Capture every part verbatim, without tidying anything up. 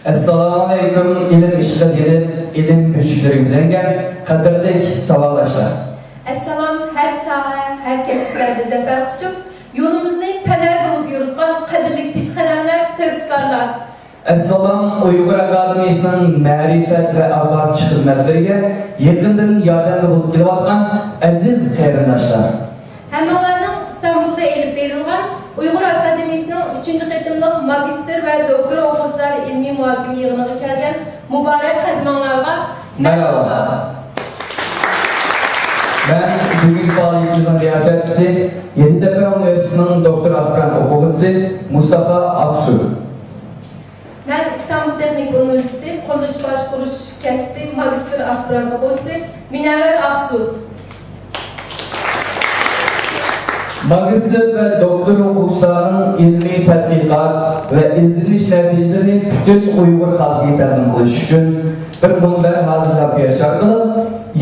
ئەسسالامۇئەلەيكۇم، ئىلىم ئىشقىدا يېنىپ، ئىلىم بۆشۈكلىرىگە بۆلەنگەن قەدىرلىك ساۋاقداشلار! ئەسسالام، ھەر ساھە، ھەر كەسىپلەردە زەپەر قۇچۇپ، يولىمىزنى پەنەر بولۇپ يورۇتقان قەدىرلىك پېشقەدەملەر، تۆھپىكارلار! ئەسسالام، ئۇيغۇر ئاكادېمىيىسىنىڭ مەرىپەت ۋە ئاگاھلىتىش خىزمەتلىرىگە يېقىندىن ياردەمدە بولۇپ كېلىۋاتقان ئەزىز قېرىنداشلار! ھەممىڭلارنىڭ ئىستانبۇلدا ئېلىپ بېرىلغان ئۇيغۇر ئاكادېمىيىسىنىڭ ئۈچىنچى قېتىملىق ماگىستىر ۋە دوكتور ئوقۇغۇچىلار ئىلمىي مۇھاكىمە يىغىنىغا كەلگەن مۇبارەك قەدىمىڭلارغا مەرھابا! مەرھابا! مەن بۈگۈنكى پائالىيىتىمىزنىڭ رىياسەتچىسى، يېزىتەپە ئۇنىۋېرسىتېتىنىڭ دوكتور ئاسپىرانت ئوقۇغۇچىسى مۇستافا ئاقسۇ. مەن ئىستانبۇل تېخنىكا ئۇنىۋېرسىتېتى قۇرۇلۇش باشقۇرۇش كەسپى ماگىستىر ئاسپىرانت ئوقۇغۇچىسى مۇنەۋۋەر ئاقسۇ. ماگىستىر ۋە دوكتور ئوقۇغۇچىلارنىڭ ئىلمىي تەتقىقات ۋە ئىزدىنىش نەتىجىلىرىنى پۈتۈن ئۇيغۇر خەلقىگە تەقدىم قىلىش ئۈچۈن بىر مۇنبەر ھازىرلاپ بېرىش ئارقىلىق،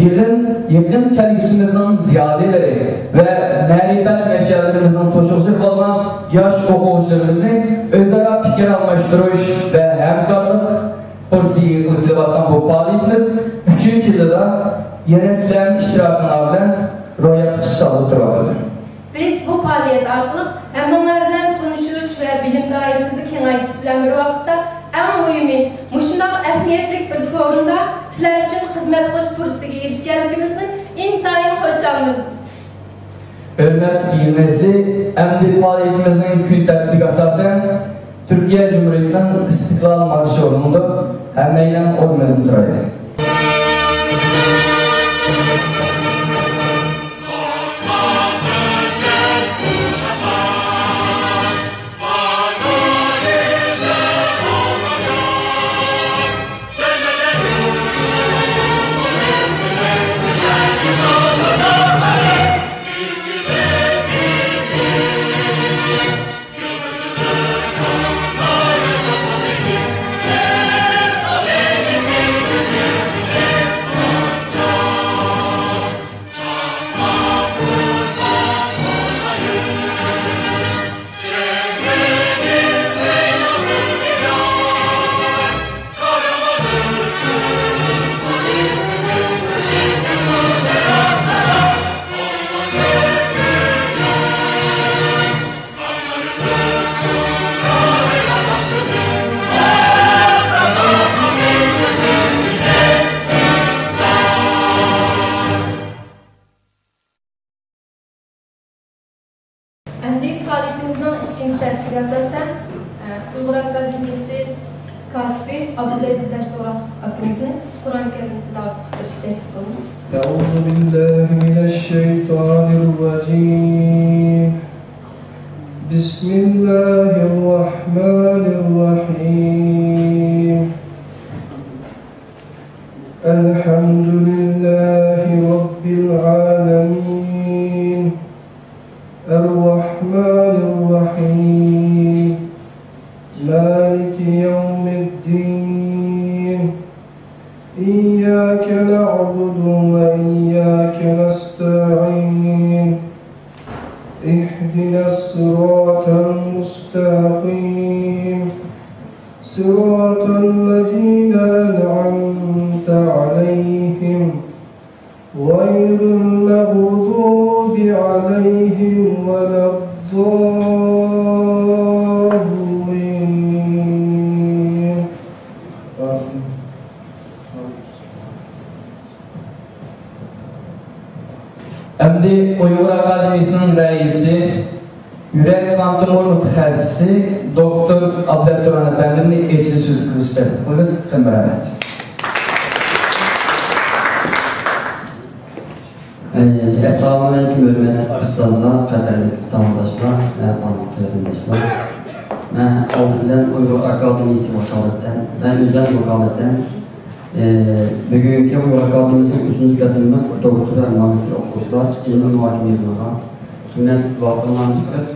يىغىن يېقىن كەلگۈسىمىزنىڭ زىيالىيلىرى ۋە مەرىپەت مەشئەللىرىمىزنىڭ توشۇغۇچىسى بولغان ياش ئوقۇغۇچىلىرىمىزنى ئۆزئارا پىكىر ئالماشتۇرۇش ۋە ھەمكارلىق پۇرسىتىگە ئىگە قىلىپ كېلىۋاتقان بۇ پائالىيىتىمىز ئۈچىنچى يىلىدا يەنە سىلەرنىڭ ئىشتىراكىڭلار بىلەن روياپقا چىقىش ئالدىدا تۇرۇۋاتىدۇ. بىز بۇ پائالىيەت ئارقىلىق ھەممىڭلار بىلەن تونۇشۇش ۋە بىلىم دائىرىمىزنى كېڭەيتىش بىلەن بىر ۋاقىتتا، ئەڭ مۇھىمى، مۇشۇنداق ئەھمىيەتلىك بىر سورۇندا سىلەر ئۈچۈن خىزمەت قىلىش پۇرسىتىگە ئېرىشكەنلىكىمىزدىن ئىنتايىن خۇشالمىز. ھۆرمەتلىك يىغىن ھەيئىتى، ئەمدى پائالىيىتىمىزنىڭ كۈن تەرتىپىگە ئاساسەن، تۈركىيە جۇمھۇرىيىتىنىڭ ئىستىقلال مارشى ئورۇندىلىدۇ. ھەممەيلەن ئورنىمىزدىن تۇرايلى. ئەمدى پائالىيىتىمىزنىڭ ئىككىنچى تەرتىپىگە ئاساسەن، ئۇيغۇر ئاكادېمىيىسى كاتىپى ئابدۇلئەزىز بەشتوغراق ئاكىمىزنى قۇرئان كەرىم تىلاۋەت قىلىپ بېرىشكە تەكلىپ قىلىمىز. أعوذ بالله من الشيطان الرجيم. بسم الله الرحمن الرحيم. الحمد لله رب العالمين. الرحمن الرحيم. مالك يوم الدين. إياك نعبد وإياك نستعين. اهدنا الصراط المستقيم. صراط الذين أنعمت عليهم غير المغضوب عليهم ولا الضالين. آمين. ئەمدى ئۇيغۇر ئاكادېمىيىسىنىڭ رەئىسى، يۈرەك قان تومۇر مۇتەخەسسىسى دوكتور ئابلەت تۇران ئەپەندىمنى ئېچىلىش سۆزى قىلىشقا تەكلىپ قىلىمىز. قېنى بىر رەھمەت. ئەسسالامۇئەلەيكۇم، ھۆرمەتلىك ئۇستازلار، قەدىرلىك ساۋاقداشلار ۋە بارلىق قېرىنداشلار. مەن ئالدى بىلەن ئۇيغۇر ئاكادېمىيىسى ۋاكالىتەن، مەن ئۆزۈم ۋاكالىتەن، ئى، بۈگۈنكى ئۇيغۇر ئاكادېمىيىسىنىڭ ئۈچىنچى قېتىملىق دوكتور ھەم ماگىستىر ئوقۇغۇچىلار ئىلمىي مۇھاكىمە يىغىنىغا قىممەتلىك ۋاقتىڭلارنى چىقىرىپ،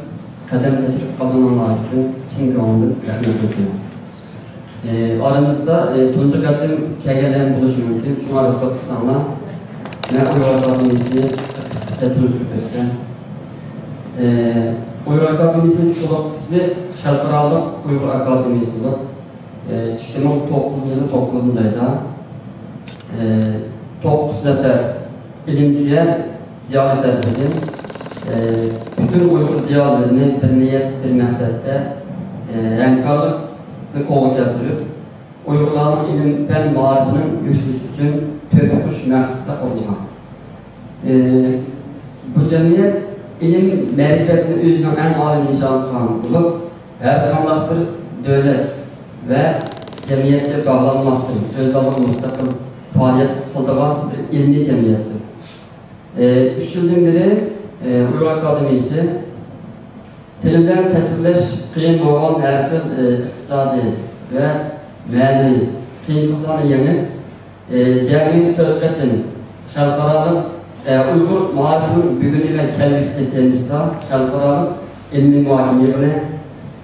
قەدەم تەشرىپ قىلغىنىڭلار ئۈچۈن چىن كۆڭلۈمدىن رەھمەت ئېيتىمەن. ئى، ئارىمىزدا، ئى، تۇنجى قېتىم كەلگەنلەرمۇ بولۇشى مۇمكىن، شۇڭا رۇخسەت قىلساڭلار، مەن ئۇيغۇر ئاكادېمىيىسىنى قىسقىچە تونۇشتۇرۇپ ئۆتسەم. ئى، ئۇيغۇر ئاكادېمىيىسىنىڭ تولۇق ئىسمى خەلقئارالىق ئۇيغۇر ئاكادېمىيىسى بولۇپ، ئىككى مىڭ توققۇزىنچى يىلى توققۇزىنچى ئايدا، ئە، توققۇز نەپەر ئىلىمسۆيەر زىيالىي تەرىپىدىن، ئە، پۈتۈن ئۇيغۇر زىيالىيلىرىنى بىر نىيەت، بىر مەقسەتتە، ئە، ھەمكارلىقنى قولغا كەلتۈرۈپ، ئۇيغۇرلارنىڭ ئىلىم-پەن مائارىپىنىڭ يۈكسىلىشى ئۈچۈن تۆھپە قوشۇش مەقسىتىدە قۇرۇلغان. ئى، بۇ جەمئىيەت ئىلىم-مەرىپەتنى ئۆزىنىڭ ئەڭ ئالىي نىشانى قىلغان بولۇپ، ھەر قانداق بىر دۆلەت ۋە جەمئىيەتكە باغلانماستىن، ئۆز ئالدىغا مۇستەقىل پائالىيەت قىلىدىغان بىر ئىلمىي جەمئىيەتتۇر. ئى، ئۈچ يىلدىن بېرى، ئى، ئۇيغۇر ئاكادېمىيىسى تىل بىلەن تەسۋىرلەش قىيىن بولغان ھەر خىل، ئى، ئىقتىسادىي ۋە مەنىۋى قىيىنچىلىقلارنى يېڭىپ، ئى، جەمئىي تۆت قېتىم خەلقئارالىق، ئى، ئۇيغۇر مائارىپىنىڭ بۈگۈنى ۋە كەلگۈسى تېمىسىدا خەلقئارالىق ئىلمىي مۇھاكىمە يىغىنى،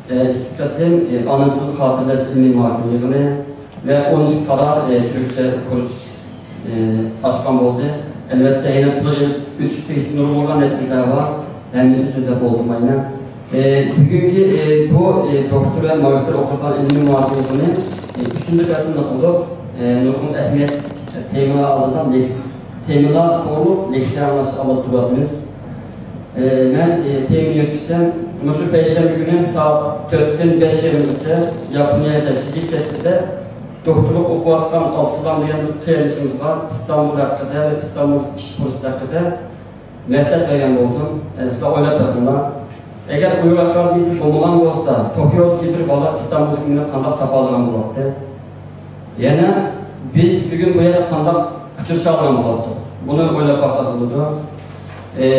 ئى، ئىككى قېتىم، ئى، ئانا تىلغا خاتىرىلەش ئىلمىي مۇھاكىمە يىغىنى ۋە ئون ئىككى قاتار، ئى، تۈركچە كۇرس ئى، ئاچقان بولدى. ئەلۋەتتە، يەنە تىلغا ئېلىپ ئۆتۈشكە تېگىشلىك نۇرغۇنلىغان نەتىجىلەر بار. ھەممىسىنى سۆزلەپ بولدۇرمايمەن. ئى، بۈگۈنكى، ئى، بۇ، ئى، دوكتور ۋە ماگىستىر ئوقۇغۇچىلار ئىلمىي مۇھاكىمىسىنى، ئى، ئۈچىنچى قېتىملىق قىلدۇق. ئى، نۇرغۇن ئەھمىيەتلىك تېمىلار ئالدىدا لېكس-، تېمىلار توغرۇلۇق لېكسىيە ئاڭلاش ئالدىدا تۇرۇۋاتىمىز. ئى، مەن، ئى، تېمىنى يۆتكىسەم، مۇشۇ پەيشەنبە كۈنى سائەت تۆتتىن بەش يېرىمگىچە ياپونىيەدە فىزىكا كەسپىدە دوكتورلۇق ئوقۇۋاتقان ئابدۇسالام دېگەن بىر قېرىندىشىمىزغا ئىستانبۇل ھەققىدە ۋە ئىستانبۇلدىكى ئىش پۇرسىتى ھەققىدە مەسلىھەت بەرگەن بولدۇم. ئە، سىلەر ئويلاپ بېقىڭلار. ئەگەر ئۇيغۇر ئاكادېمىيىسى بولمىغان بولسا، توكيودىكى بىر بالا ئىستانبۇلدىكى مېنى قانداق تاپالىغان بولاتتى؟ يەنە بىز بۈگۈن بۇ يەردە قانداق ئۇچرىشالىغان بولاتتۇق؟ بۇنى ئويلاپ باقساق بولىدۇ. ئە،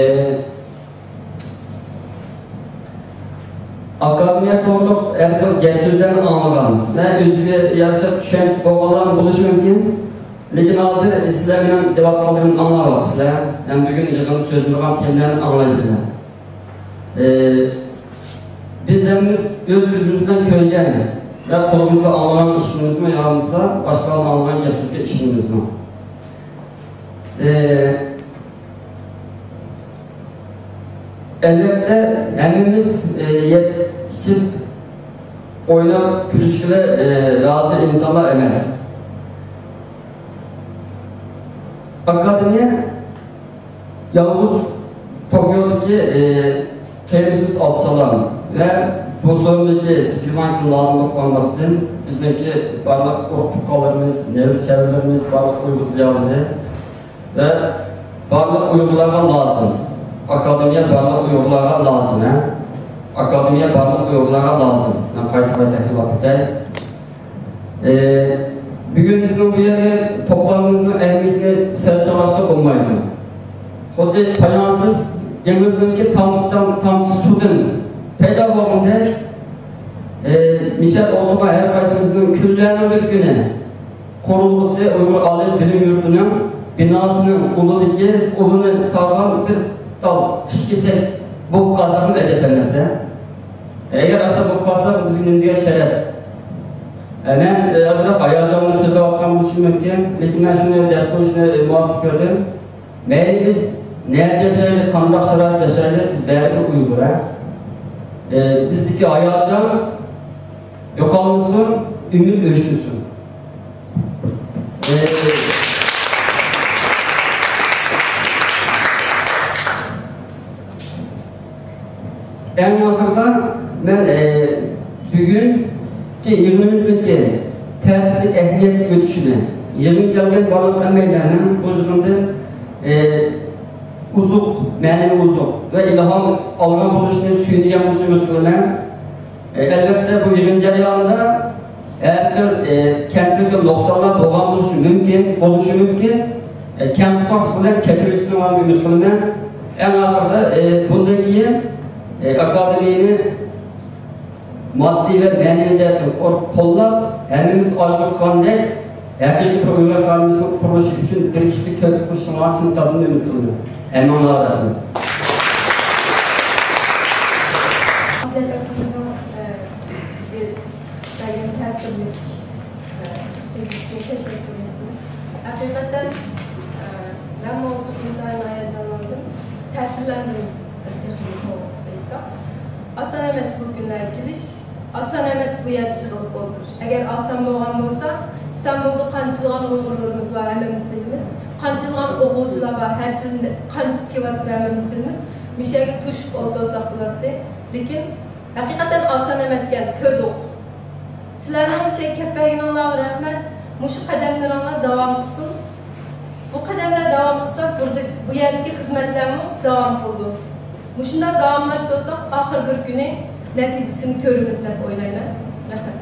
ئاكادېمىيە توغرۇلۇق ھەر خىل گەپ سۆزلەرنى ئاڭلىغان ۋە ئۆزىگە يارىشا چۈشەنچىسى بولغانلار بولۇشى مۇمكىن. لېكىن ھازىر سىلەر مېنىڭ دەۋاتقانلىرىمنى ئاڭلاۋاتىسىلەر. ھەم بۈگۈن يىغىندا سۆزلىنىدىغان تېمىلارنى ئاڭلايسىلەر. ئى، بىز ھەممىمىز ئۆز كۆزىمىز بىلەن كۆرگەن ۋە قۇلىقىمىز بىلەن ئاڭلىغان ئىشىمىزمۇ يا بولمىسا باشقىلارنىڭ ئاڭلىغان گەپ سۆزىگە ئىشىنىمىزمۇ؟ ئى، ئەلۋەتتە، ھەممىمىز، ئى، يەپ ئىچىپ، ئويناپ، كۈلۈشكىلا، ئى، رازى ئىنسانلار ئەمەس. ئاكادېمىيە يالغۇز توكيودىكى، ئى، قېرىندىشىمىز ئابدۇسالام ۋە بۇ سورۇندىكى بىزگە ناھايىتى لازىم بولۇپ قالماستىن، بىزنىڭكى بارلىق ئۇرۇق-تۇغقانلىرىمىز، نەۋرە-چەۋرىلىرىمىز، بارلىق ئۇيغۇر زىيالىيلىرى، ۋە بارلىق ئۇيغۇرلارغا لازىم. ئاكادېمىيە بارلىق ئۇيغۇرلارغا لازىم، ھە؟ ئاكادېمىيە بارلىق ئۇيغۇرلارغا لازىم. مەن قايتا-قايتا تەكرارلاپ ئۆتەي. ئى، بۈگۈن بىزنىڭ بۇ يەرگە توپلانغىنىمىزنىڭ ئەھمىيىتىنى سەل چاغلاشقا بولمايدۇ. خۇددى پايانسىز دېڭىزنىڭكى تامچە، تامچە سۇدىن پەيدا بولغاندەك، ئى، مىشەل ئولتۇرغان ھەر قايسىمىزنىڭ كۈنلەرنىڭ بىر كۈنى قۇرۇلغۇسى ئۇيغۇر ئالىي بىلىم يۇرتىنىڭ بىناسىنىڭ ئۇلىدىكى ئۇلىنى سالغان بىر تال خىش كېسەك بولۇپ قالساقمۇ ئەجەب ئەمەس، ھە؟ ئەگەر ئاشۇنداق بولۇپ قالسا، بىزگە نېمە دېگەن شەرەپ؟ ئە، مەن، ئە، ئازراق ھاياجانلىنىپ سۆزلەۋاتقان بولۇشۇم مۇمكىن، لېكىن مەن شۇنى دەپ قويۇشنى، ئە، مۇۋاپىق كۆردۈم. مەيلى بىز نەدە ياشايلى، قانداق شارائىتتا ياشايلى، بىز بەرىبىر ئۇيغۇر، ھە؟ ئە، بىزدىكى ھاياجان يوقالمىسۇن، ئۈمىد ئۆچمىسۇن. ئەڭ ئاخىرىدا مەن، ئە، بۈگۈنكى يىغىنىمىزنىڭكى تەرتىپلىك ئەھمىيەتلىك ئۆتۈشىنى، يىغىنغا كەلگەن بارلىق ھەممەيلەننىڭ بۇ يىغىندىن، ئە، ئوزۇق، مەنىۋى ئوزۇق ۋە ئىلھام ئالغان بولۇشىنى، سۆيۈنگەن بولۇشىنى ئۈمىد قىلىمەن. ئەلۋەتتە، بۇ يىغىن جەريانىدا ھەر خىل، ئە، كەمچىلىك، نۇقسانلار بولغان بولۇشى مۇمكىن، بولۇشى مۇمكىن. ئە، كەم قىسقاق بىلەن كەچۈرۈشىڭلارنى ئۈمىد قىلىمەن. ئەڭ ئاخىرىدا، ئە، بۇندىن كېيىن، ئە، ئاكادېمىيەنى ماددىي ۋە مەنىۋى جەھەتتىن قول-، قوللاپ، ھەممىمىز ئارزۇ قىلغاندەك، ھەقىقىي بىر ئۇيغۇر ئاكادېمىيەسىنىڭ قۇرۇلۇشى ئۈچۈن بىر كىشىلىك تۆھپە قوشۇشۇڭلارنى چىن قەلبىمدىن ئۈمىد قىلىمەن. ھەممىڭلارغا رەھمەت. ئابلەت ئاكىمىزنىڭ، ئە، بىزگە بەرگەن تەسىرلىك، ئە، سۆزى ئۈچۈن تەشەككۈر ئېيتىمىز. ھەقىقەتەن، ئە، مەنمۇ ئىنتايىن ھاياجانلاندىم، تەسىرلەندىم تېخىمۇ توغرا ئېيتساق. ئاسان ئەمەس بۇ كۈنلەرگە كېلىش. ئاسان ئەمەس بۇ يەردە يىغىلىپ ئولتۇرۇش. ئەگەر ئاسان بولغان بولسا، ئىستانبۇلدا قانچىلىغان ئۇيغۇرلىرىمىز بار، ھەممىمىز بىلىمىز. قانچىلىغان ئوقۇغۇچىلار بار، ھەر يىلى قانچىسى كېلىۋاتىدۇ، ھەممىمىز بىلىمىز. مۇشۇ يەرگە توشۇپ ئولتۇرساق بولاتتى. لېكىن ھەقىقەتەن ئاسان ئەمەسكەن، كۆردۇق. سىلەرنىڭ مۇشۇ يەرگە كەپ بەرگىنىڭلارغا رەھمەت. مۇشۇ قەدەملىرىڭلار داۋام قىلسۇن. بۇ قەدەملەر داۋام قىلسا، بۇ يەردىكى خىزمەتلەرمۇ داۋام قىلىدۇ. مۇشۇنداق داۋاملاشتۇرساق، ئاخىر بىر كۈنى نەتىجىسىنى كۆرىمىز دەپ ئويلايمەن. رەھمەت.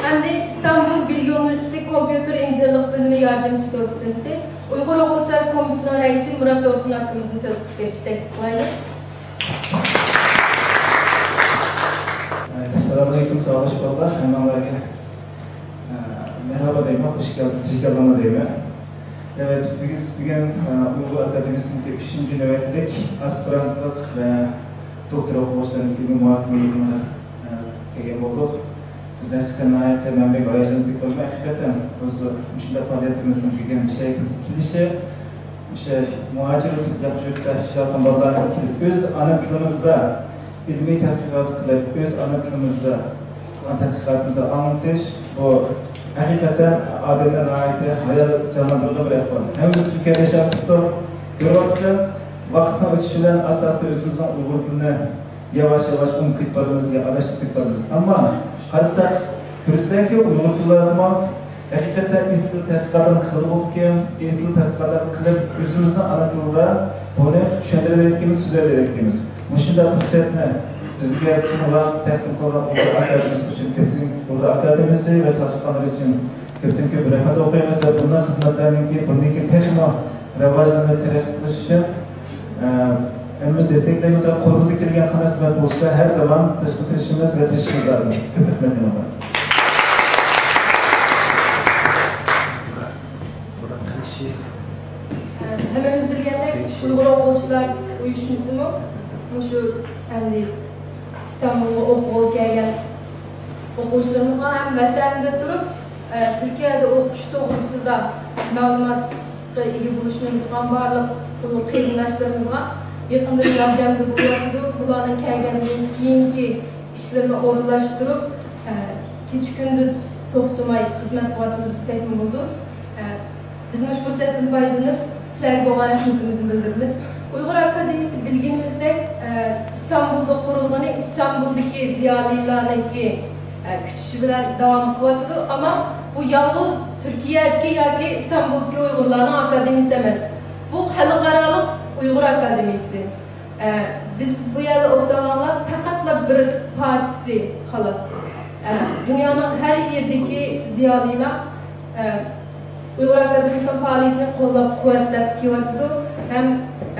ئەمدى ئىستانبۇل بىلگە ئۇنىۋېرسىتېتى كومپيۇتېر ئىنژېنېرلىق بۆلۈمى ياردەمچى دوتسېنتى، ئۇيغۇر ئوقۇغۇچىلار كومىتېتىنىڭ رەئىسى مۇرات دورقۇن ئاكىمىزنى سۆز قىلىپ بېرىشكە تەكلىپ قىلايلى. ئەسسالامۇئەلەيكۇم، ساۋاقداش بالىلار، ھەممىڭلارگە، ئە، مەرھابا دەيمەن، خوش كەلدىڭ، تىرىشكەنلەرنى دەيمەن. ئەۋەت، بۈگۈن، بۈگۈن، ئە، ئۇيغۇر ئاكادېمىيىسىنىڭكى ئۈچىنچى نۆۋەتلىك ئاسپىرانتلىق ۋە دوكتور ئوقۇغۇچىلارنىڭ ئىلمىي مۇھاكىمە يىغىنىغا، ئە، كەلگەن بولدۇق. بىز ھەقىقەتەن ناھايىتى، مەن بەك ھاياجانلىنىپ كەتتىم. ھەقىقەتەن بۇ، مۇشۇنداق پائالىيىتىمىزنىڭ بۈگۈن مۇشۇ يەرگە كېلىشى، مۇشۇ مۇھاجىر ياخشى يۇرتتا ياشاۋاتقان بالىلارنىڭ كېلىپ ئۆز ئانا تىلىمىزدا ئىلمىي تەتقىقات قىلىپ، ئۆز ئانا تىلىمىزدا قىلغان تەتقىقاتىمىزنى ئاڭلىتىش، بۇ ھەقىقەتەن ئادەمنى ناھايىتى ھاياجانلاندۇرىدىغان بىر ئەھۋال. ھەممىمىز تۈركىيەدە ياشاپ تۇرۇپ كۆرۈۋاتىسىلەر، ۋاقىتنىڭ ئۆتۈشى بىلەن ئاستا-ئاستا ئۆزىمىزنىڭ ئۇيغۇر تىلىنى ياۋاش-ياۋاش ئۇنتۇپ كېتىپ بارىمىز يا ئاداشتۇرۇپ كېتىپ بارىمىز. ئەمما قارىساق، كۆرسەتكى ئۇيغۇر تىللىرىمۇ ھەقىقەتەن ئېسىل تەتقىقاتلارنى قىلغىلى بولىدىكەن، ئېسىل تەتقىقاتلارنى قىلىپ، ئۆزىمىزنىڭ ئانا تىلىدا بۇنى چۈشەندۈرۈۋېرىدىكەنمىز، سۆزلەۋېرىدىكەنمىز. مۇشۇنداق پۇرسەتنى بىزگە سۇنغان، تەقدىم قىلغان ئۇيغۇر ئاكادېمىيىسى ئۈچۈن كۆپتىن، ئۇيغۇر ئاكادېمىيىسى ۋە چالىشقانلىرى ئۈچۈن كۆپتىن كۆپ رەھمەت ئوقۇيمىز ۋە بۇنداق خىزمەتلەرنىڭكى بۇندىن كېيىن تېخىمۇ راۋاجلىنىپ تەرەققىي قىلىشى ئۈچۈن، ئە، ھەممىمىز دەستەكلەيمىز ۋە قولىمىزدىن كەلگەن قانداق خىزمەت بولسا ھەر زامان قىلىشقا تىرىشىمىز ۋە تىرىشىشىمىز لازىم. كۆپ رەھمەت يەنە بىر قېتىم. ھەممىمىز بىلگەندەك، ئۇيغۇر ئوقۇغۇچىلار ئۇيۇشمىسىمۇ مۇشۇ ئەمدى ئىستانبۇلغا ئوقۇغىلى كەلگەن ئوقۇغۇچىلىرىمىزغا ھەم ۋەتەندە تۇرۇپ، ئە، تۈركىيەدە ئوقۇش توغرىسىدا مەلۇماتقا ئىگە بولۇشنى ئۈمىد قىلغان بارلىق ئۇيغۇر قېرىنداشلىرىمىزغا يېقىندىن ياردەمدە بولۇۋاتىدۇ. بۇلارنىڭ كەلگەندىن كېيىنكى ئىشلىرىنى ئورۇنلاشتۇرۇپ، ئە، كېچە-كۈندۈز توختىماي خىزمەت قىلىۋاتىدۇ دېسەكمۇ بولىدۇ. ئە، بىز مۇشۇ پۇرسەتتىن پايدىلىنىپ، سىلەرگە بولغان رەھمىتىمىزنى بىلدۈرىمىز. ئۇيغۇر ئاكادېمىيىسى بىلگىنىمىزدەك، ئە، ئىستانبۇلدا قۇرۇلغىنى ئىستانبۇلدىكى زىيالىيلارنىڭكى، ئە، كۈتۈشى بىلەن داۋام قىلىۋاتىدۇ. ئەمما بۇ يالغۇز تۈركىيەدىكى ياكى ئىستانبۇلدىكى ئۇيغۇرلارنىڭ ئاكادېمىيىسى ئەمەس. بۇ خەلقئارالىق ئۇيغۇر ئاكادېمىيىسى. ئە، بىز بۇ يەردە ئولتۇرغانلار پەقەتلا بىر پارچىسى، خالاس. ئە، دۇنيانىڭ ھەر يېرىدىكى زىيالىيلار، ئە، ئۇيغۇر ئاكادېمىيىسىنىڭ پائالىيىتىنى قوللاپ قۇۋۋەتلەپ كېلىۋاتىدۇ. ھەم،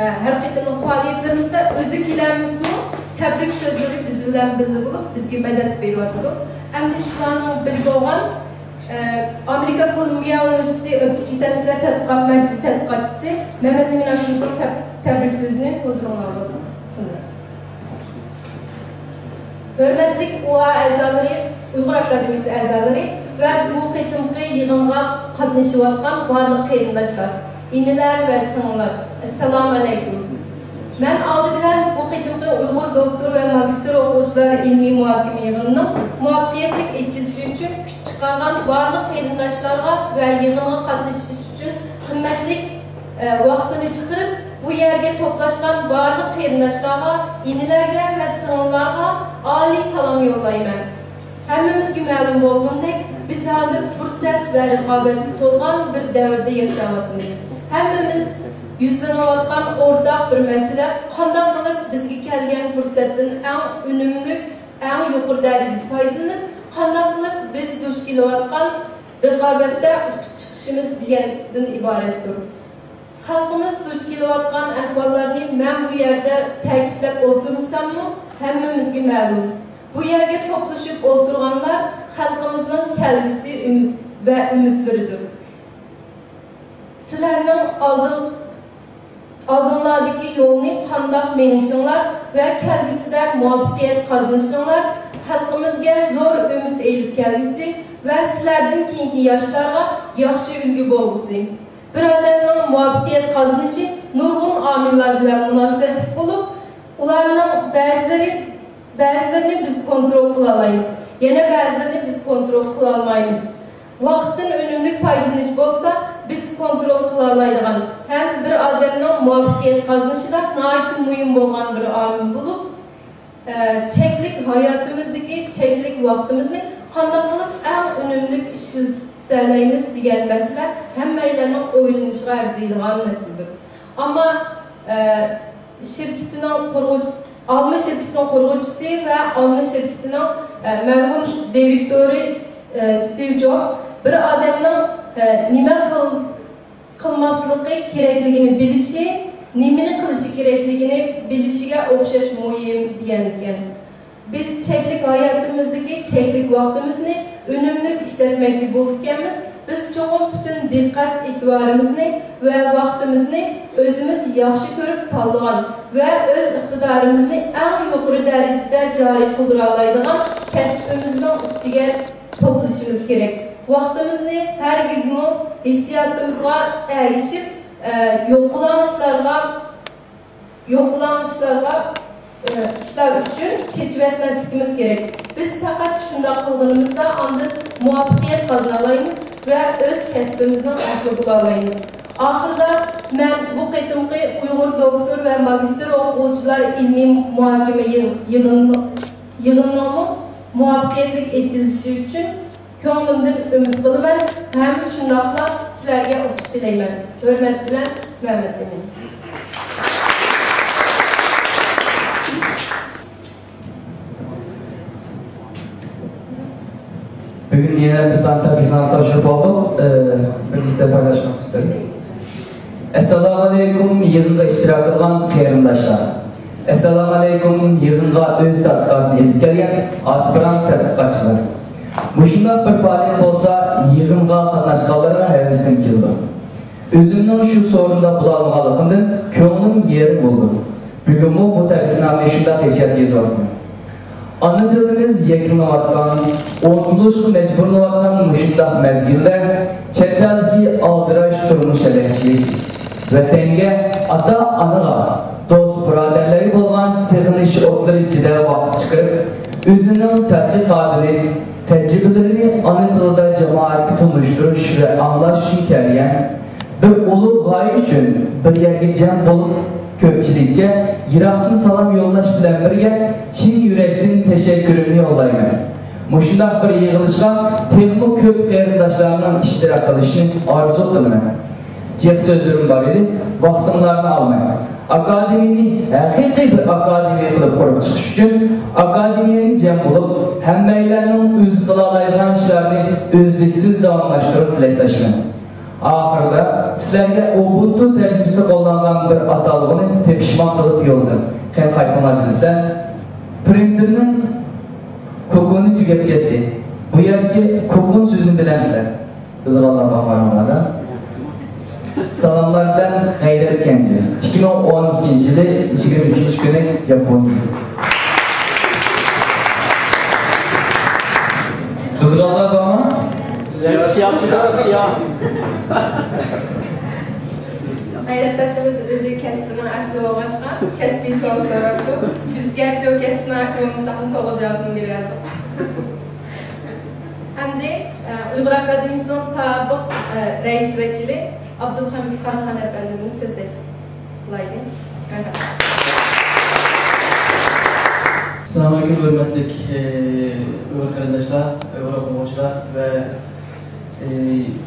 ئە، ھەر قېتىملىق پائالىيەتلىرىمىزدە ئۆزى كېلەلمىسىمۇ، تەبرىك سۆزلىرى بىز بىلەن بىللە بولۇپ، بىزگە مەدەت بېرىۋاتىدۇ. ئەمدى شۇلارنىڭ بىرى بولغان ئامېرىكا كولۇمبىيە ئۇنىۋېرسىتېتى ئۆپكە كېسەللىكلەر تەتقىقات مەركىزى تەتقىقاتچىسى مەمەت ئەمىن ھاشىموۋنىڭ تەب-، تەبرىك سۆزىنى ھۇزۇرۇڭلارغا سۇنىمەن. ھۆرمەتلىك ئۇ ئا ئەزالىرى، ئۇيغۇر ئاكادېمىيىسى ئەزالىرى ۋە بۇ قېتىمقى يىغىنغا قاتنىشىۋاتقان بارلىق قېرىنداشلار، ئىنىلەر ۋە سىڭىللار، ئەسسالامۇئەلەيكۇم. مەن ئالدى بىلەن بۇ قېتىمقى ئۇيغۇر دوكتور ۋە ماگىستىر ئوقۇغۇچىلار ئىلمىي مۇھاكىمە يىغىنىنىڭ مۇۋەپپەقىيەتلىك ئېچىلىشى ئۈچۈن كۈچ چىقارغان بارلىق قېرىنداشلارغا ۋە يىغىنغا قاتنىشىش ئۈچۈن قىممەتلىك، ئە، ۋاقتىنى چىقىرىپ، بۇ يەرگە توپلاشقان بارلىق قېرىنداشلارغا، ئىنىلەرگە ۋە سىڭىللارغا ئالىي سالام يوللايمەن. ھەممىمىزگە مەلۇم بولغىنىدەك، بىز ھازىر پۇرسەت ۋە رىقابەتكە تولغان بىر دەۋردە ياشاۋاتىمىز. ھەممىمىز يۈزلىنىۋاتقان ئورتاق بىر مەسىلە، قانداق قىلىپ بىزگە كەلگەن پۇرسەتتىن ئەڭ ئۈنۈملۈك، ئەڭ يۇقىرى دەرىجىدە پايدىلىنىپ، قانداق قىلىپ بىز دۇچ كېلىۋاتقان رىقابەتتە ئۇتۇپ چىقىشىمىز دېگەندىن ئىبارەتتۇر. خەلقىمىز دۇچ كېلىۋاتقان ئەھۋاللارنى مەن بۇ يەردە تەكىتلەپ ئولتۇرمىساممۇ، ھەممىمىزگە مەلۇم. بۇ يەرگە توپلىشىپ ئولتۇرغانلار خەلقىمىزنىڭ كەلگۈسى ئۈمىد ۋە ئۈمىدلىرىدۇر. سىلەرنىڭ ئالدىڭ-، ئالدىڭلاردىكى يولنى قانداق مېڭىشىڭلار ۋە كەلگۈسىدە مۇۋەپپەقىيەت قازىنىشىڭلار خەلقىمىزگە زور ئۈمىد ئېلىپ كەلگۈسى ۋە سىلەردىن كېيىنكى ياشلارغا ياخشى ئۈلگە بولغۇسى. بىر ئادەمنىڭ مۇۋەپپەقىيەت قازىنىشى نۇرغۇن ئامىللار بىلەن مۇناسىۋەتلىك بولۇپ، ئۇلارنىڭ بەزىلىرى، بەزىلىرىنى بىز كونترول قىلالايمىز، يەنە بەزىلىرىنى بىز كونترول قىلالمايمىز. ۋاقىتتىن ئۈنۈملۈك پايدىلىنىش بولسا، بىز كونترول قىلالايدىغان ھەم بىر ئادەمنىڭ مۇۋەپپەقىيەت قازىنىشىدا ناھايىتى مۇھىم بولغان بىر ئامىل بولۇپ، ئە، چەكلىك ھاياتىمىزدىكى چەكلىك ۋاقتىمىزنى قانداق قىلىپ ئەڭ ئۈنۈملۈك ئىشلىتەلەيمىز دېگەن مەسىلە ھەممەيلەننىڭ ئويلىنىشىغا ئەرزىيدىغان مەسىلىدۇر. ئەمما، ئە، شىركىتىنىڭ قۇرغۇچىسى، ئالما شىركىتىنىڭ قۇرغۇچىسى ۋە ئالما شىركىتىنىڭ، ئە، مەرھۇم دىرېكتورى، ئە، ستىۋ جوب بىر ئادەمنىڭ، ئە، نېمە قىل-، قىلماسلىقى كېرەكلىكىنى بىلىشى، نېمىنى قىلىشى كېرەكلىكىنى بىلىشىگە ئوخشاش مۇھىم دېگەنىكەن. بىز چەكلىك ھاياتىمىزدىكى چەكلىك ۋاقتىمىزنى ئۈنۈملۈك ئىشلەتمەكچى بولىدىكەنمىز، بىز چوقۇم پۈتۈن دىققەت ئېتىبارىمىزنى ۋە ۋاقتىمىزنى ئۆزىمىز ياخشى كۆرۈپ تاللىغان ۋە ئۆز ئىقتىدارىمىزنى ئەڭ يۇقىرى دەرىجىدە جارى قىلدۇرالايدىغان كەسپىمىزنىڭ ئۈستىگە توپلىشىمىز كېرەك. ۋاقتىمىزنى ھەرگىزمۇ ھېسسىياتىمىزغا ئەگىشىپ، ئە، يوقىلاڭ ئىشلارغا يوقىلاڭ ئىشلارغا، ئىشلار ئۈچۈن چېچىۋەتمەسلىكىمىز كېرەك. بىز پەقەت شۇنداق قىلغىنىمىزدا ئاندىن مۇۋەپپەقىيەت قازىنالايمىز ۋە ئۆز كەسپىمىزنىڭ ئەھلى بولالايمىز. ئاخىرىدا مەن بۇ قېتىمقى ئۇيغۇر دوكتور ۋە ماگىستىر ئوقۇغۇچىلار ئىلمىي مۇھاكىمە يىغ-، يىغىنىنىڭمۇ مۇۋەپپەقىيەتلىك ئېچىلىشى ئۈچۈن كۆڭلۈمدىن ئۈمىد قىلىمەن ھەم شۇنداقلا سىلەرگە ئۇتۇق تىلەيمەن. ھۆرمەت بىلەن، مەمەت ئەمىن. بۈگۈن يەنە بىر دانە تەبرىكنامە تاپشۇرۇپ ئالدۇق. ئى، بىرلىكتە پايلاشماق ئىستەيمەن. ئەسسالامۇئەلەيكۇم، يىغىنغا ئىشتىراك قىلغان قېرىنداشلار. ئەسسالامۇئەلەيكۇم، يىغىنغا ئۆز تەتقىقاتىنى ئېلىپ كەلگەن ئاسپىرانت تەتقىقاتچىلار. مۇشۇنداق بىر پائالىيەت بولسا، يىغىنغا قاتناشقانلارغا ھەۋىسىم كېلىدۇ. ئۆزۈمنىڭ شۇ سورۇندا بولالمىغانلىقىمدىن كۆڭلۈم يېرىم بولىدۇ. بۈگۈنمۇ بۇ تەبرىكنامىنى شۇنداق ھېسسىيات يېزىۋاتىمەن. ئانا تىلىمىز يەكۈنلىنىۋاتقان، ئۇنتۇلۇشقا مەجبۇرلىنىۋاتقان مۇشۇنداق مەزگىلدە چەت ئەلدىكى ئالدىراش تۇرمۇش ھەلەكچىلىك، ۋەتەنگە، ئاتا-ئانىغا، دوست-بۇرادەرلەرگە بولغان سېغىنىش ئوتلىرى ئىچىدە ۋاقىت چىقىرىپ، ئۆزىنىڭ تەتقىقاتىنى، تەجرىبىلىرىنى ئانا تىلىدا جامائەتكە تونۇشتۇرۇش ۋە ئاڭلاش ئۈچۈن كەلگەن بىر ئۇلۇغ غايە ئۈچۈن بىر يەرگە جەم بولۇپ، كۆپچىلىككە يىراقتىن سالام يوللاش بىلەن بىرگە، چىن يۈرەكتىن تەشەككۈرۈمنى يوللايمەن. مۇشۇنداق بىر يىغىلىشقا تېخىمۇ كۆپ قېرىنداشلارنىڭ ئىشتىراك قىلىشىنى ئارزۇ قىلىمەن. جىق سۆزلىرىم بار ئىدى، ۋاقتىڭلارنى ئالماي. ئاكادېمىيىنى ھەقىقىي بىر ئاكادېمىيە قىلىپ قۇرۇپ چىقىش ئۈچۈن، ئاكادېمىيەگە جەم بولۇپ، ھەممەيلەننىڭ ئۆزى قىلالايدىغان ئىشلارنى ئۈزلۈكسىز داۋاملاشتۇرۇپ تىلەكداشمەن. ئاخىرىدا سىلەرگە ئوبۇنتۇ تەرجىمىسىدە قوللانغان بىر ئاتالغۇنى تېپىشماق قىلىپ يوللىدىم. قېنى، قايسىڭلار بىلىسىلەر؟ پرىنتېرنىڭ كوكونى تۈگەپ كەتتى. بۇ يەردىكى كوكون سۆزىنى بىلەمسىلەر؟ بىلىدىغانلار بارمۇ ئارىڭلاردا؟ سالاملار بىلەن، غەيرەت كەنجى. ئىككى مىڭ ئون ئىككىنچى يىلى يىگىرمە ئۈچىنچى كۈنى ياپونىيە. بىلىدىغانلار بارمۇ؟ سىيا، سىيا، سىيا، سىيا. غەيرەت ئاكىمىز ئۆزى كەسپىنىڭ ئەھلى بولغاچقا، كەسپىي سوئال سوراپتۇ. بىز گەرچە ئۇ كەسپىنىڭ ئەھلى بولمىساقمۇ، توغرا جاۋابنى بېرەلىدۇق. ئەمدى، ئە، ئۇيغۇر ئاكادېمىيىسىنىڭ سابىق، ئە، رەئىس ۋەكىلى ئابدۇلخەمىت قاراخان ئەپەندىمىزنى سۆز تەكلىپ قىلايلى. رەھمەت. ئەسسالامۇئەلەيكۇم، ھۆرمەتلىك، ئە، ئۇيغۇر قېرىنداشلار، ئۇيغۇر ئوقۇغۇچىلار ۋە، ئە،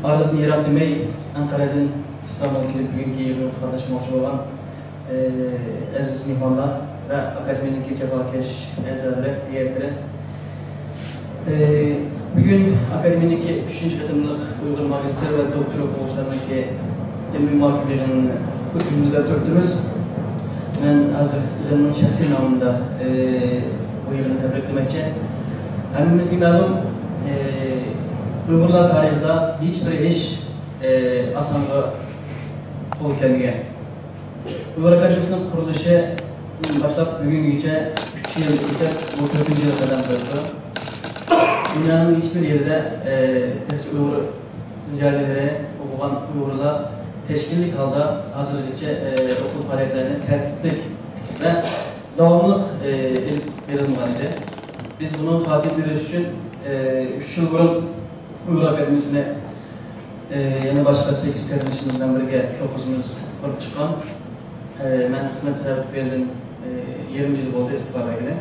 ئارىلىقنى يىراق دېمەي، ئەنقەرەدىن ئىستانبۇلغا كېلىپ، بۈگۈنكى يىغىنغا قاتناشماقچى بولغان ئەزىز مېھمانلار ۋە ئاكادېمىيەنىڭكى جاپاكەش ئەزالىرى، ھەيئەتلىرى. بۈگۈن ئاكادېمىيەنىڭكى ئۈچىنچى قېتىملىق ئۇيغۇر ماگىستىر ۋە دوكتور ئوقۇغۇچىلارنىڭكى ئىلمىي مۇھاكىمە يىغىنىنى ئۆتكۈزۈمىزدە تۇرۇپتىمىز. مەن ھازىر ئۆزۈمنىڭ شەخسىي نامىمدا، ئى، بۇ يىغىننى تەبرىكلىمەكچى. ھەممىمىزگە مەلۇم، ئى، ئۇيغۇرلار تارىخىدا ھېچبىر ئىش، ئى، ئاسانغا قول كەلمىگەن. ئۇيغۇر ئاكادېمىيىسىنىڭ قۇرۇلۇشىدىن باشلاپ بۈگۈنگىچە ئۈچ يىل ئۆتۈپ، بۇ تۆتىنچى يىلغا قەدەم قويۇپتۇ. دۇنيانىڭ ھېچبىر يېرىدە، ئى، تېخىچە ئۇيغۇر زىيالىيلىرى، ئوقۇغان ئۇيغۇرلار تەشكىللىك ھالدا ھازىرغىچە، ئى، ئوقۇل پائالىيەتلەرنى تەرتىپلىك ۋە داۋاملىق، ئى، ئېلىپ بېرىلمىغان ئىدى. بىز بۇنىڭ خاتىمە بېرىش ئۈچۈن، ئى، ئۈچ يىل بۇرۇن ئۇيغۇر ئاكادېمىيىسىنى، ئى، يەنە باشقا سەككىز قېرىندىشىمىز بىلەن بىرگە توققۇزىمىز قۇرۇپ چىققان. ئى، مەن خىزمەت سەۋەبى تۈپەيلىدىن، ئى، يېرىم يىل بولدى ئىستېپا بەرگىلى.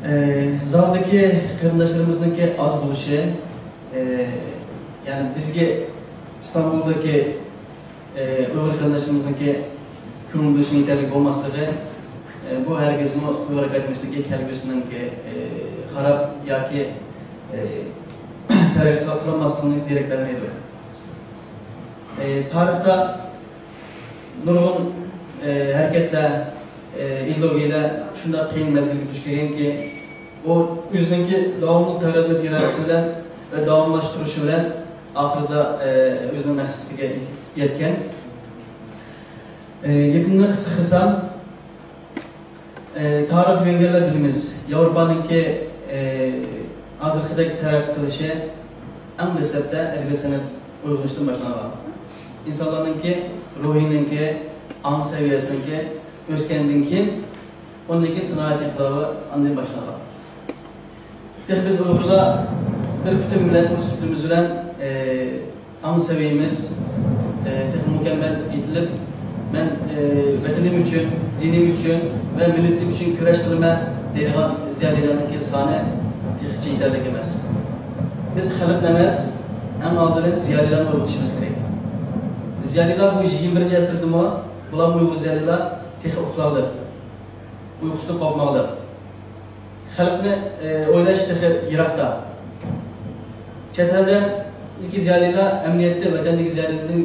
ئى، زالدىكى قېرىنداشلىرىمىزنىڭكى ئاز بولۇشى، ئى، يەنى بىزگە ئىستانبۇلدىكى ئى، ئۇيغۇر قېرىنداشلىرىمىزنىڭكى كۆڭۈل بۆلۈشىنىڭ يېتەرلىك بولماسلىقى، ئى، بۇ ھەرگىزمۇ ئۇيغۇر ئاكادېمىيىسىدىكى كەلگۈسىنىڭكى، ئى، خاراب ياكى، ئى، تەرەققىي قىلالماسلىقىنىڭ دېرەك بەرمەيدۇ. ئى، تارىختا نۇرغۇن، ئى، ھەرىكەتلەر، ئى، ئىدېئولوگىيەلەر شۇنداق قىيىن مەزگىلگە دۇچ كەلگەنكى، ئۇ ئۆزىنىڭكى داۋاملىق تەۋرەنمەس ئىرادىسى بىلەن ۋە داۋاملاشتۇرۇشى بىلەن ئاخىرىدا، ئى، ئۆزىنىڭ مەقسىتىگە يەتكەن. ئى، گېپىمنى قىسقا قىلسام، ئى، تارىخ ئۆگەنگەنلەر بىلىمىز، ياۋروپانىڭكى، ئى، ھازىرقىدەك تەرەققىي قىلىشى ئەڭ دەسلەپتە ئەدەبىيات سەنئەت ئويغىنىشتىن باشلانغان. ئىنسانلارنىڭكى روھىنىڭكى، ئاڭ سەۋىيەسىنىڭكى ئۆسكەندىن كېيىن، ئۇندىن كېيىن سانائەت ئىنقىلابى ئاندىن باشلانغان. تېخى بىز ئۇيغۇرلار بىر پۈتۈن مىللەت سۈپىتىمىز بىلەن، ئى، ئاڭ سەۋىيەمىز، ئى، تېخى مۇكەممەل يېتىلىپ، مەن، ئى، ۋەتىنىم ئۈچۈن، دىنىم ئۈچۈن ۋە مىللىتىم ئۈچۈن كۈرەش قىلىمەن دەيدىغان زىيالىيلارنىڭكى سانى تېخىچە يېتەرلىك ئەمەس. بىز خەلقنى ئەمەس، ئەڭ ئالدى بىلەن زىيالىيلارنى ئويغىتىشىمىز كېرەك. زىيالىيلار بۇ يىگىرمە بىرىنچى ئەسىردىمۇ، بۇلارمۇ ئۇيغۇر زىيالىيلار تېخى ئۇخلاۋاتىدۇ. ئۇيقۇسىدىن قوپماقلىق. خەلقنى، ئى، ئويلاش تېخى يىراقتا. چەت ئەلدىكى زىيالىيلار ئەمەلىيەتتە ۋەتەندىكى زىيالىيلاردىن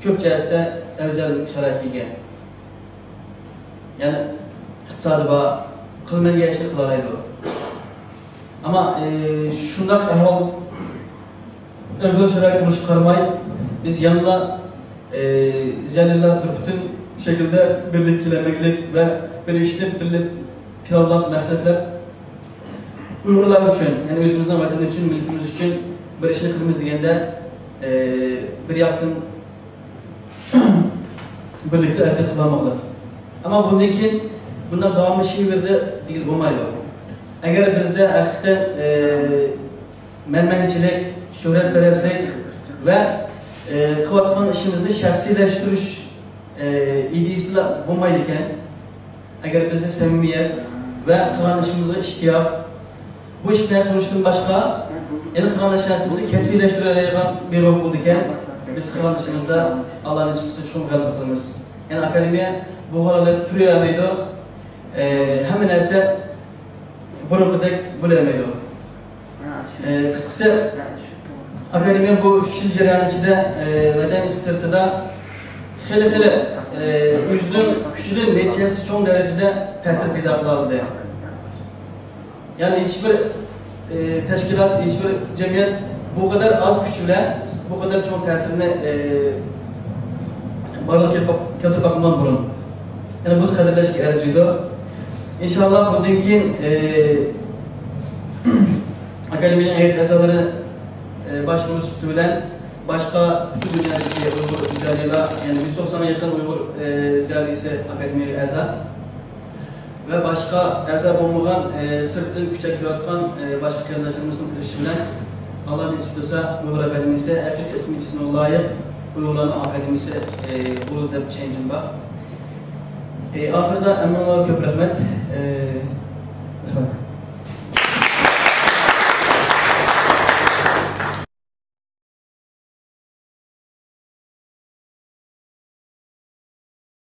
كۆپ جەھەتتە ئەۋزەل شارائىتقا ئىگە. يەنى ئىقتىسادى بار، قىلمايدىغان ئىشنى قىلالايدۇ. ئەمما، ئى، شۇنداق ئەھۋال ئەۋزەل شارائىت بولۇشىغا قارىماي، بىز يەنىلا، ئى، زىيالىيلار بىر پۈتۈن شەكىلدە بىرلىككە كېلەلمەكلىك ۋە بىر ئىشنى بىرلىك پىلانلاپ مەقسەتلەپ، ئۇيغۇرلار ئۈچۈن، يەنى ئۆزىمىزنىڭ ۋەتىنى ئۈچۈن، مىللىتىمىز ئۈچۈن بىر ئىشنى قىلىمىز دېگەندە، ئى، بىر ياقتىن بىرلىكتە ھەرىكەت قىلالمىغانلىق. ئەمما بۇندىن كېيىن بۇنداق داۋاملىشىۋېرىدۇ دېگىلى بولمايدۇ. ئەگەر بىزدە ھەقىقەتەن، ئى، مەنمەنچىلىك، شۆھرەتپەرەسلىك ۋە، ئى، قىلىۋاتقان ئىشىمىزنى شەخسىيلەشتۈرۈش، ئى، ئىدىيىسىلا بولمايدىكەن، ئەگەر بىزدە سەمىمىيەت ۋە قىلغان ئىشىمىزغا ئىشتىياق، بۇ ئىككى نەرسە بولۇشتىن باشقا، يەنە قىلغان ئىش نەرسىمىزنى كەسپىيلەشتۈرەلەيدىغان بىر روھ بولىدىكەن، بىز قىلغان ئىشىمىزدا ئاللا نېسىپ قىلسا چوقۇم غەلىبە قىلىمىز. يەنى ئاكادېمىيە بۇ ھالەتتە تۇرۇۋەرمەيدۇ. ئى، ھەممە نەرسە بۇرۇنقىدەك بولالمايدۇ. ئى، قىسقىسى، ئاكادېمىيە بۇ ئۈچ يىل جەريانى ئىچىدە، ئى، ۋەتەن ئىچى سىرتىدا خېلى، خېلى، ئى، ئۆزىنىڭ كۈچىدىن نەچچە ھەسسە چوڭ دەرىجىدە تەسىر پەيدا قىلالىدى. يەنى ھېچبىر، ئى، تەشكىلات، ھېچبىر جەمئىيەت بۇ قەدەر ئاز كۈچ بىلەن بۇ قەدەر چوڭ تەسىرنى، ئى، بارلىققا كەلتۈرۈپ باق-، كەلتۈرۈپ باقمىغان بۇرۇن. يەنى بۇنى قەدىرلەشكە ئەرزىيدۇ. ئىنشاللا بۇندىن كېيىن، ئى، ئاكادېمىيەنىڭ ھەيئەت ئەزالىرى، ئى، باشلىقى سۈپىتى بىلەن باشقا پۈتۈن دۇنيادىكى ئۇيغۇر زىيالىيلار، يەنى يۈز توقسانغا يېقىن ئۇيغۇر، ئى، زىيالىيسى ئاكادېمىيەگە ئەزا. ۋە باشقا ئەزا بولمىغان، ئى، سىرتتىن كۈچەپ كېلىۋاتقان، ئى، باشقا قېرىنداشلىرىمىزنىڭ تىرىشىشى بىلەن، ئاللا نېسىپ قىلسا، ئۇيغۇر ئاكادېمىيىسى ھەقىقىي ئىسمى جىسمىنىڭ لايىق ئۇيغۇرلارنىڭ ئاكادېمىيىسى، ئى، بولىدۇ دەپ ئىشەنچىم بار. ئى، ئاخىرىدا ھەممىڭلارغا كۆپ رەھمەت.